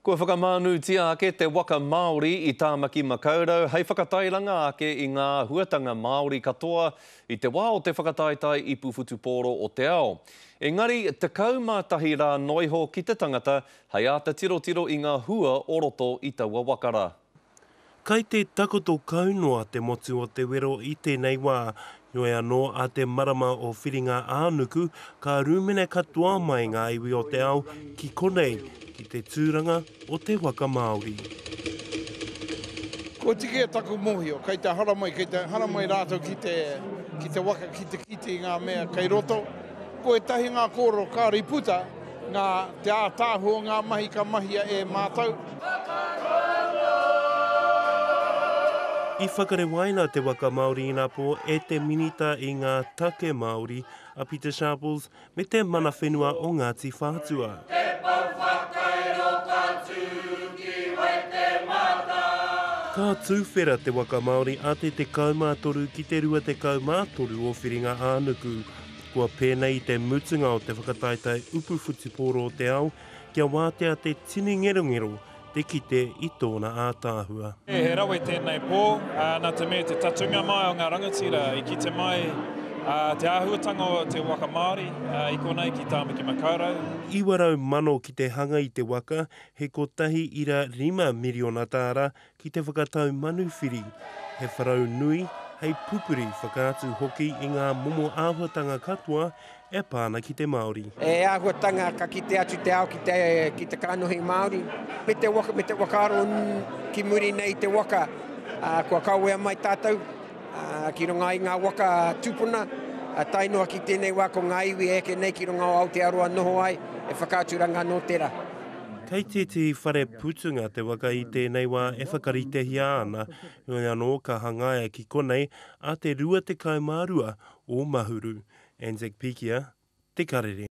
Kua whakamānūtia ake te waka Māori i Tāmaki Makaurau hei whakatairanga ake i ngā āhuatanga Māori katoa i te wā o te whakataetae ipu whutupōro o te ao. Engari, 11 rā noiho ki te tangata hei āta tirotiro i ngā hua o roto i taua waka rā. Kai te takoto kau noa te motu o Te Wero i tēnei wā. Heoi anō, a te marama o Whiringa-ā-nuku, ka rūmene katoa mai ngā iwi o te ao ki konei, ki te tūranga o te waka Māori. Kua tika taku mōhio, kei te haramai, kei te haramai rātou ki te, ki te waka, ki te kite i ngā mea kei roto. Ko ētahi ngā kōrero kāore i puta, ngā, te ātaahua o ngā mahi ka mahia e mātou. I whakarewaina te waka Māori inapō e te Minita i ngā Take Māori, a Pita Sharples, me te mana whenua o Ngāti Whātua. Te pou whakairo ka tū ki Waitemata. Ka tuwhera te waka Māori a te 13 ki te 23 o Whiringa-ā-nuku. Kua pēnei i te mutunga o te whakataetae upu whutupōro o te ao, kia wātea te tini ngerongero te kite i tōna ātaahua. He rawe tēnei pō, nā te mea te tatūnga mai o ngā rangatira i kite mai te āhuatanga o te waka Māori i konei ki Tāmaki Makaurau. 900,000 ki te hanga i te waka, he kotahi ira rima miriona tāra ki te whakatau manuwhiri, he wharau nui hei pupuri whakaatu hoki i ngā momo āhuatanga katoa e pā ana ki te Māori. He āhuatanga ka kite atu te ao ki te, ki te kānohi Māori, me te waka, me te whakaaro ki muri nei i te waka, ā, kua kawea mai tātou, ā, ki runga i ngā waka tūpuna, ā, tae noa ki tēnei wā ko ngā iwi e eke nei ki runga o Aotearoa noho ai, he whakaaturanga nō tērā. Kei tētehi whare putunga te waka i tēnei wā e whakaritehia ana, heoi anō ka hangaia ki konei a te 22 o Mahuru. Anzac Pikia, Te Karere.